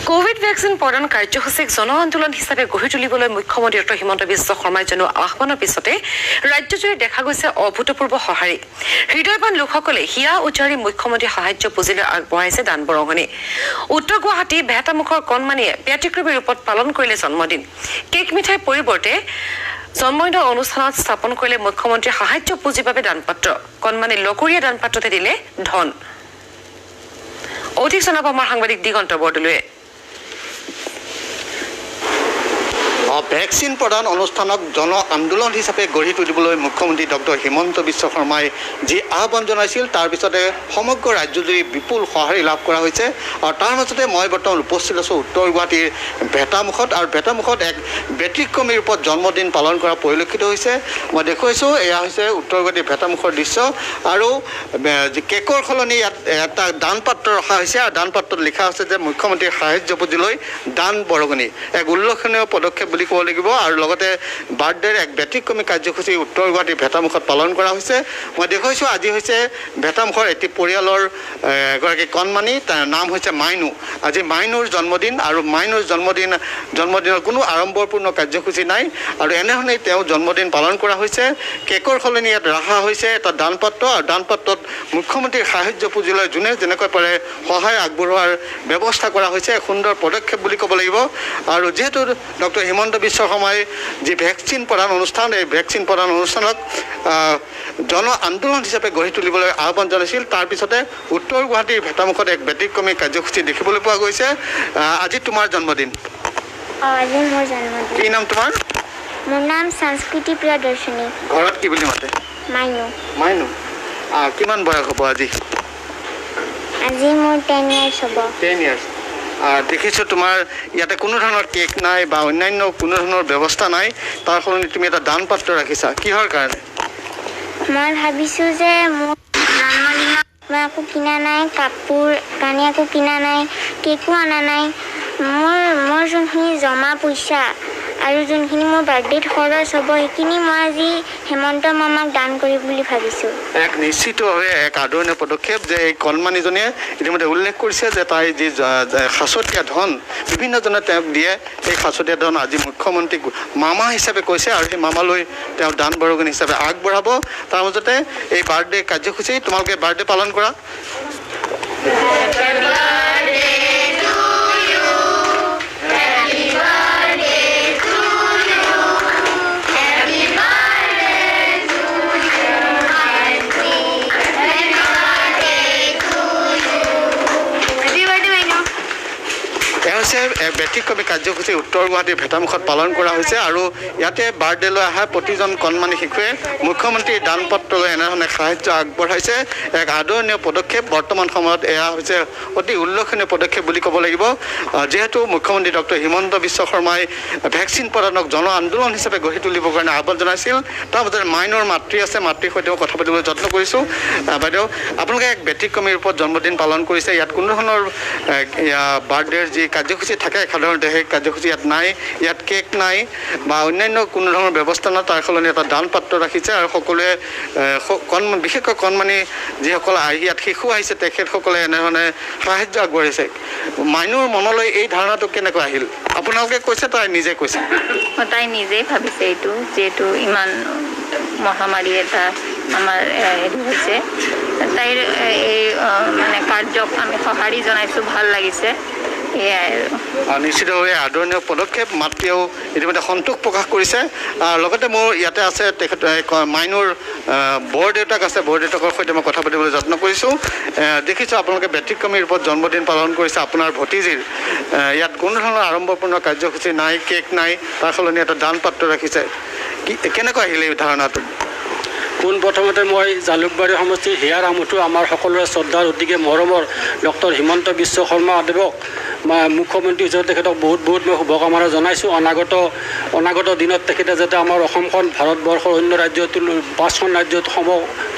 Covid vaccine প্ৰদান কাৰ্যসূচীক জন আন্দোলন হিচাপে গঢ়ি তুলিবলৈ মুখ্যমন্ত্ৰী ডঃ হিমন্ত বিশ্ব শৰ্মাই জনোৱা আহ্বানৰ পিছতে ৰাজ্যজুৰি দেখা গৈছে অভূতপূৰ্ব সঁহাৰি। হৃদয়বান লোকসকলে হিয়া উজাৰি মুখ্যমন্ত্ৰী সাহায্য পুঁজিলৈ আগবঢ়াইছে দান বৰঙণি। উত্তৰ গুৱাহাটী ভেটামুখৰ কণমানিয়ে ব্যতিক্ৰমী ৰূপত পালন কৰিলে জন্মদিন। কেক মিঠাইৰ পৰিৱৰ্তে জন্মদিনৰ অনুষ্ঠানত স্থাপন কৰিলে মুখ্যমন্ত্ৰী সাহায্য পুঁজিৰ বাবে দানপাত্ৰ। কণমানি লগৰীয়া দানপাত্ৰতে দিলে ধন। অধিক জনাব আমাৰ সাংবাদিক দিগন্ত বৰদলৈয়ে। ভেকচিন প্ৰদান অনুষ্ঠানক জন আন্দোলন হিচাপে গঢ়ি তুলিবলৈ মুখ্যমন্ত্ৰী ডক্টৰ হিমন্ত বিশ্ব শৰ্মাই যি আহ্বান জনাইছিল তাৰ পিছতে সমগ্ৰ ৰাজ্যজুৰি বিপুল সঁহাৰি লাভ কৰা হৈছে। আৰু তাৰ মাজতে মই বৰ্তমান উপস্থিত আছোঁ উত্তৰ গুৱাহাটীৰ ভেটামুখত, আৰু ভেটামুখত এক ব্যতিক্ৰমী ৰূপত জন্মদিন পালন কৰা পৰিলক্ষিত হৈছে। মই দেখুৱাইছোঁ, এয়া হৈছে উত্তৰ গুৱাহাটীৰ ভেটামুখৰ দৃশ্য। আৰু কেকৰ সলনি ইয়াত এটা দানপাত্ৰ ৰখা হৈছে, আৰু দানপাত্ৰত লিখা আছে যে মুখ্যমন্ত্ৰীৰ সাহায্য পুঁজিলৈ দান বৰঙণি। এক উল্লেখনীয় পদক্ষেপ বুলি ক'ব লাগিব। আৰু লগতে বাৰ্থডেৰ এক ব্যতিক্ৰমী কাৰ্যসূচী উত্তৰ গুৱাহাটীৰ ভেটামুখত পালন কৰা হৈছে। মই দেখুৱাইছোঁ, আজি হৈছে ভেটামুখৰ এটি পৰিয়ালৰ এগৰাকী কণমানি, তাৰ নাম হৈছে মাইনু। আজি মাইনুৰ জন্মদিন, আৰু মাইনুৰ জন্মদিনৰ কোনো আড়ম্বৰপূৰ্ণ কাৰ্যসূচী নাই, আৰু এনেধৰণেই তেওঁ জন্মদিন পালন কৰা হৈছে। কেকৰ সলনি ইয়াত ৰখা হৈছে এটা দানপাত্ৰ, আৰু দানপাত্ৰত মুখ্যমন্ত্ৰীৰ সাহায্য পুঁজিলৈ যোনে যেনেকৈ পাৰে সহায় আগবঢ়োৱাৰ ব্যৱস্থা কৰা হৈছে। এক সুন্দৰ পদক্ষেপ বুলি ক'ব লাগিব। আৰু যিহেতু ডক্টৰ হিমন্ত বিশ্ব শৰ্মাই যি ভেকচিন প্ৰদান অনুষ্ঠান, এই ভেকচিন প্ৰদান অনুষ্ঠানক জন আন্দোলন হিচাপে গঢ়ি তুলিবলৈ আহ্বান জনাইছিল, তাৰপিছতে উত্তৰ গুৱাহাটীৰ ভেটামুখত এক ব্যতিক্ৰমী কাৰ্যসূচী দেখিবলৈ পোৱা গৈছে। আজি তোমাৰ জন্মদিন। আজি মোৰ জন্মদিন। কি নাম তোমাৰ? মোৰ নাম সংস্কৃতি প্ৰিয়দৰ্শিনী। ঘৰত কি বুলি মাতে? মাইনু। মাইনু। কিমান বয়স হ'ব আজি? আজি মোৰ 10 ইয়াৰ্ছ হ'ব। 10 ইয়াৰ্ছ। দেখিছোঁ তোমাৰ ইয়াতে কোনো ধৰণৰ কেক নাই বা অন্যান্য কোনো ধৰণৰ ব্যৱস্থা নাই, তাৰ সলনি তুমি এটা দানপাত্ৰ ৰাখিছা, কিহৰ কাৰণে? মই ভাবিছোঁ যে মোৰ জন্মদিনত মই একো কিনা নাই, কাপোৰ কানি একো কিনা নাই, কেকো অনা নাই। মোৰ যোনখিনি জমা পইচা আৰু যোনখিনি মোৰ বাৰ্থডেত খৰচ হ'ব, সেইখিনি মই আজি হেমন্ত মামাক দান কৰিম বুলি ভাবিছোঁ। এক নিশ্চিতভাৱে এক আদৰণীয় পদক্ষেপ যে এই কণমানিজনীয়ে ইতিমধ্যে উল্লেখ কৰিছে যে তাই যি সাঁচতীয়া ধন বিভিন্নজনে তেওঁক দিয়ে, সেই সাঁচতীয়া ধন আজি মুখ্যমন্ত্ৰীক মামা হিচাপে কৈছে, আৰু সেই মামালৈ তেওঁ দান বৰঙণি হিচাপে আগবঢ়াব। তাৰ মাজতে এই বাৰ্থডে কাৰ্যসূচী, তোমালোকে বাৰ্থডে পালন কৰা। হৈছে এক ব্যতিক্ৰমী কাৰ্যসূচী উত্তৰ গুৱাহাটীৰ ভেটামুখত পালন কৰা হৈছে। আৰু ইয়াতে বাৰ্থডেলৈ অহা প্ৰতিজন কণমানি শিশুৱে মুখ্যমন্ত্ৰীৰ দানপত্ৰলৈ এনেধৰণে সাহায্য আগবঢ়াইছে। এক আদৰণীয় পদক্ষেপ। বৰ্তমান সময়ত এয়া হৈছে অতি উল্লেখনীয় পদক্ষেপ বুলি ক'ব লাগিব। যিহেতু মুখ্যমন্ত্ৰী ডক্টৰ হিমন্ত বিশ্ব শৰ্মাই ভেকচিন প্ৰদানক জন আন্দোলন হিচাপে গঢ়ি তুলিবৰ কাৰণে আহ্বান জনাইছিল, তাৰ মাজতে মাইনৰ মাতৃ আছে, মাতৃৰ সৈতেও কথা পাতিবলৈ যত্ন কৰিছোঁ। বাইদেউ, আপোনালোকে এক ব্যতিক্ৰমী ৰূপত জন্মদিন পালন কৰিছে। ইয়াত কোনো ধৰণৰ বাৰ্থডেৰ যি কাৰ্যসূচী থাকে সাধাৰণতে সেই কাৰ্যসূচী ইয়াত নাই, ইয়াত কেক নাই বা অন্যান্য কোনো ধৰণৰ ব্যৱস্থা নাই, তাৰ সলনি এটা দানপাত্ৰ ৰাখিছে। আৰু সকলোৱে বিশেষকৈ কণমানি যিসকল আহি ইয়াত শিশু আহিছে, তেখেতসকলে এনেধৰণে সাহায্য আগবঢ়াইছে। মাইনুৰ মনলৈ এই ধাৰণাটো কেনেকৈ আহিল? আপোনালোকে কৈছে, তাই নিজে কৈছে? তাই নিজেই ভাবিছে এইটো, যিহেতু ইমান মহামাৰী এটা আমাৰ হেৰি হৈছে, তাইৰ এই মানে কাৰ্যক আমি সঁহাৰি জনাইছোঁ, ভাল লাগিছে। নিশ্চিতভাৱে আদৰণীয় পদক্ষেপ। মাতৃয়েও ইতিমধ্যে সন্তোষ প্ৰকাশ কৰিছে। লগতে মোৰ ইয়াতে আছে তেখেত মাইনুৰ বৰদেউতাক আছে, বৰদেউতাকৰ সৈতে মই কথা পাতিবলৈ যত্ন কৰিছোঁ। দেখিছোঁ আপোনালোকে ব্যতিক্ৰমী ৰূপত জন্মদিন পালন কৰিছে আপোনাৰ ভতিজীৰ। ইয়াত কোনো ধৰণৰ আড়ম্বৰপূৰ্ণ কাৰ্যসূচী নাই, কেক নাই, তাৰ সলনি এটা দানপাত্ৰ ৰাখিছে। কি কেনেকৈ আহিলে এই ধাৰণাটো? পোনপ্ৰথমতে মই জালুকবাৰী সমষ্টিৰ হিয়াৰ আমঠু আমাৰ সকলোৰে শ্ৰদ্ধাৰ অতিকে মৰমৰ ডক্টৰ হিমন্ত বিশ্ব শৰ্মা দেৱক মুখ্যমন্ত্ৰী হিচাপে তেখেতক বহুত বহুত মই শুভকামনা জনাইছোঁ। অনাগত দিনত তেখেতে যাতে আমাৰ অসমখন ভাৰতবৰ্ষৰ অন্য ৰাজ্য 5খন ৰাজ্যত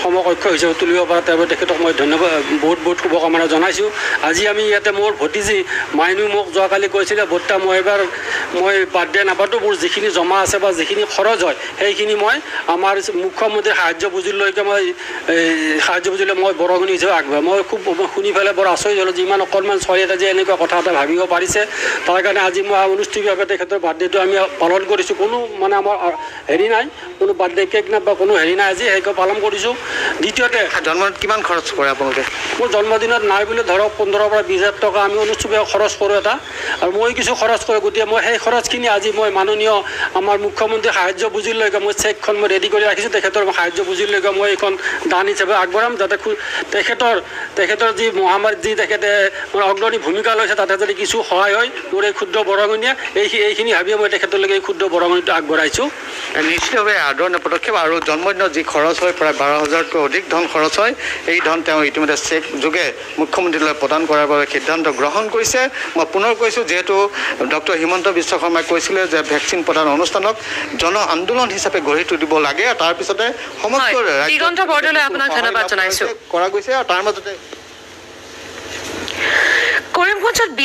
সমকক্ষ হিচাপে তুলিব পাৰে, তাৰ বাবে তেখেতক মই ধন্যবাদ, বহুত বহুত শুভকামনা জনাইছোঁ। আজি আমি ইয়াতে মোৰ ভতিজী মাইনু মোক যোৱাকালি কৈছিলে, বৰ্তা মই এবাৰ মই বাৰ্থডে নাপাতোঁ, মোৰ যিখিনি জমা আছে বা যিখিনি খৰচ হয় সেইখিনি মই আমাৰ মুখ্যমন্ত্ৰীৰ সাহায্য পুঁজিলৈকে মই সাহায্য পুঁজিলৈ মই বৰঙণি হিচাপে আগবঢ়াম। মই খুব শুনি পেলাই বৰ আচৰিত হ'লোঁ যে ইমান অকণমান ছোৱালী এটা যে এনেকুৱা কথা এটা চিন্তা ভাবিব পাৰিছে। তাৰ কাৰণে আজি মই আনুষ্ঠানিকভাৱে তেখেতৰ বাৰ্থডেটো আমি পালন কৰিছোঁ। কোনো মানে আমাৰ হেৰি নাই, কোনো বাৰ্থডে কেক নাই বা কোনো হেৰি নাই, আজি সেইকে পালন কৰিছোঁ। দ্বিতীয়তে জন্মদিনত কিমান খৰচ কৰে আপোনালোকে? মোৰ জন্মদিনত নাই বুলি ধৰক 15ৰ পৰা 20 হাজাৰ টকা আমি অনুষ্ঠিতভাৱে খৰচ কৰোঁ এটা, আৰু মই কিছু খৰচ কৰোঁ। গতিকে মই সেই খৰচখিনি আজি মই মাননীয় আমাৰ মুখ্যমন্ত্ৰী সাহাৰ্য পুঁজিলৈকে মই চেকখন মই ৰেডি কৰি ৰাখিছোঁ। তেখেতৰ সাহাৰ্য পুঁজিলৈকে মই এইখন দান হিচাপে আগবঢ়াম, যাতে তেখেতৰ যি মহামাৰীত যি তেখেতে অগ্ৰণী ভূমিকা লৈছে তাতে যদি কিছু সহায় হয় মোৰ এই ক্ষুদ্ৰ বৰঙণিয়ে, এইখিনি ভাবিয়ে মই তেখেতলৈকে এই ক্ষুদ্ৰ বৰঙণিটো আগবঢ়াইছোঁ। নিশ্চিতভাৱে আদৰণীয় পদক্ষেপ। আৰু জন্মদিনত যি খৰচ হয় প্ৰায় 12 হাজাৰতকৈ অধিক ধন খৰচ হয়, এই ধন তেওঁ ইতিমধ্যে চেক যোগে মুখ্যমন্ত্ৰীলৈ প্ৰদান কৰাৰ বাবে সিদ্ধান্ত গ্ৰহণ কৰিছে। মই পুনৰ কৈছোঁ, যিহেতু ডক্টৰ হিমন্ত বিশ্ব শৰ্মাই কৈছিলে যে ভেকচিন প্ৰদান অনুষ্ঠানক জন আন্দোলন হিচাপে গঢ়ি তুলিব লাগে, তাৰপিছতে সমগ্ৰ দিগন্ত বৰদলৈ আপোনাক ধন্যবাদ জনাইছোঁ কৰা গৈছে আৰু তাৰ মাজতে